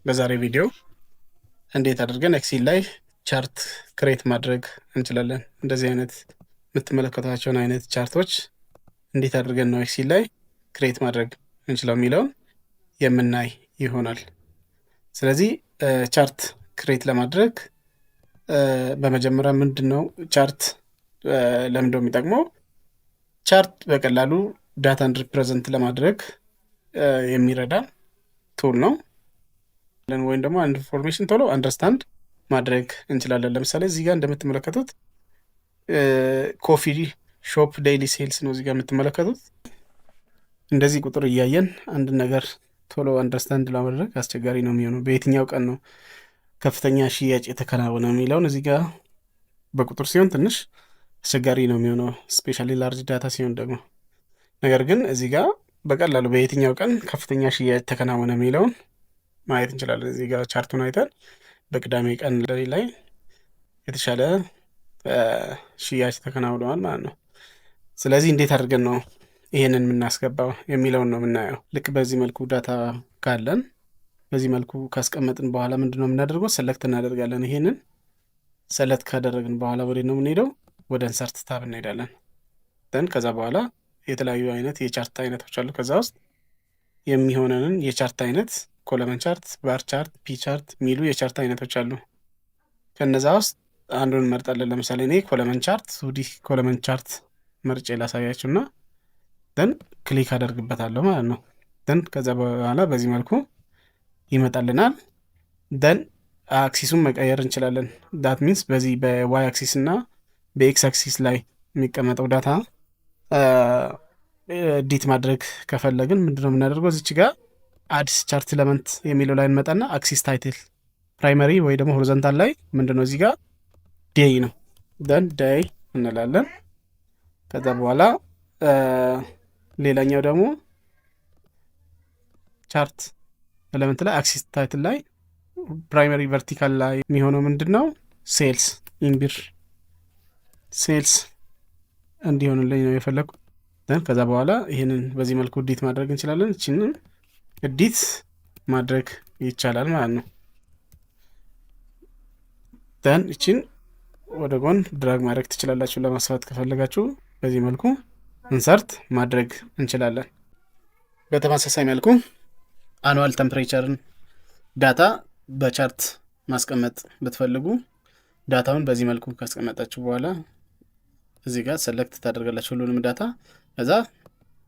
በዛሬ ቪዲዮ እንዴት አድርገን Excel ላይ chart create ማድረግ እንችላለን፣ እንደዚህ አይነት የምትመለከቷቸውን አይነት chart ኦች እንዴት አድርገን ነው Excel ላይ create ማድረግ እንችለው የሚለውን የምናይ ይሆናል። ስለዚህ chart create ለማድረግ በመጀመሪያ ምንድን ነው chart ለምንድነው የሚጠቅመው? Chart በቀላሉ data ን represent ለማድረግ የሚረዳ tool ነው። ወይም ደግሞ አንድ information ቶሎ understand ማድረግ እንችላለን። ለምሳሌ እዚህ ጋር እንደምትመለከቱት coffee shop daily sales ነው እዚህ ጋር የምትመለከቱት። እንደዚህ ቁጥር እያየን አንድ ነገር ቶሎ understand ለማድረግ አስቸጋሪ ነው የሚሆነው። በየትኛው ቀን ነው ከፍተኛ ሽያጭ የተከናወነ የሚለውን እዚህ ጋር በቁጥር ሲሆን ትንሽ አስቸጋሪ ነው የሚሆነው፣ specially large data ሲሆን ደግሞ። ነገር ግን እዚህ ጋር በቀላሉ በየትኛው ቀን ከፍተኛ ሽያጭ ተከናወነ የሚለውን ማየት እንችላለን። እዚህ ጋር chart ኡን አይተን በቅዳሜ ቀን ላይ የተሻለ ሽያጭ ተከናውነዋል ማለት ነው። ስለዚህ እንዴት አድርገን ነው ይሄንን የምናስገባው የሚለውን ነው የምናየው። ልክ በዚህ መልኩ data ካለን በዚህ መልኩ ካስቀመጥን በኋላ ምንድነው የምናደርገው? Select እናደርጋለን። ይሄንን select ካደረግን በኋላ ወዴት ነው የምንሄደው? ወደ insert tab እንሄዳለን። Then ከዛ በኋላ የተለያዩ አይነት የ chart አይነቶች አሉ። ከዛ ውስጥ የሚሆነንን የ chart አይነት column chart፣ bar chart፣ pie chart የሚሉ የ chart አይነቶች አሉ። ከነዛ ውስጥ አንዱን እንመርጣለን። ለምሳሌ እኔ column chart 2D column chart መርጬ ላሳያችሁና then click አደርግበታለሁ ማለት ነው። Then ከዛ በኋላ በዚህ መልኩ ይመጣልናል። Then axis ኡን መቀየር እንችላለን። That means በዚህ በ Y axis እና በ X axis ላይ የሚቀመጠው data edit ማድረግ ከፈለግን ምንድነው የምናደርገው? እዚች ጋር add chart element የሚለው ላይ እንመጣና axis title primary ወይ ደግሞ horizontal ላይ ምንድነው እዚህ ጋር day ነው። Then day እንላለን። ከዛ በኋላ ሌላኛው ደግሞ chart element ላይ axis title ላይ primary vertical ላይ የሚሆነው ምንድነው? Sales in ብር sales እንዲሆንልኝ ነው የፈለኩት። Then ከዛ በኋላ ይሄንን በዚህ መልኩ edit ማድረግ እንችላለን። እቺንም edit ማድረግ ይቻላል ማለት ነው። Then እቺን ወደ ጎን drag ማድረግ ትችላላችሁ ለማስፋት ከፈለጋችሁ። በዚህ መልኩ insert ማድረግ እንችላለን። በተመሳሳይ መልኩ annual temperature ን data በ chart ማስቀመጥ ብትፈልጉ data ውን በዚህ መልኩ ካስቀመጣችሁ በኋላ እዚህ ጋር select ታደርጋላችሁ ሁሉንም data። ከዛ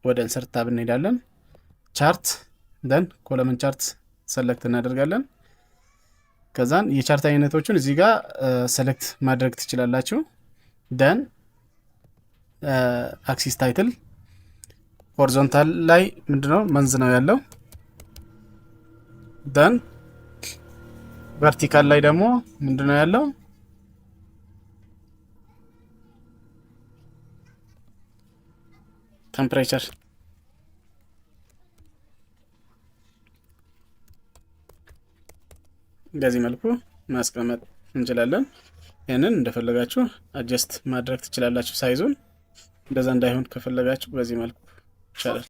ወደ insert tab እንሄዳለን። Chart then column chart select እናደርጋለን። ከዛን የ chart አይነቶችን እዚህ ጋር select ማድረግ ትችላላችሁ። Then axis title horizontal ላይ ምንድነው month ነው ያለው። Then vertical ላይ ደግሞ ምንድነው ያለው? Temperature። በዚህ መልኩ ማስቀመጥ እንችላለን። ይህንን እንደፈለጋችሁ adjust ማድረግ ትችላላችሁ size ኡን። እንደዛ እንዳይሆን ከፈለጋችሁ በዚህ መልኩ ይቻላል።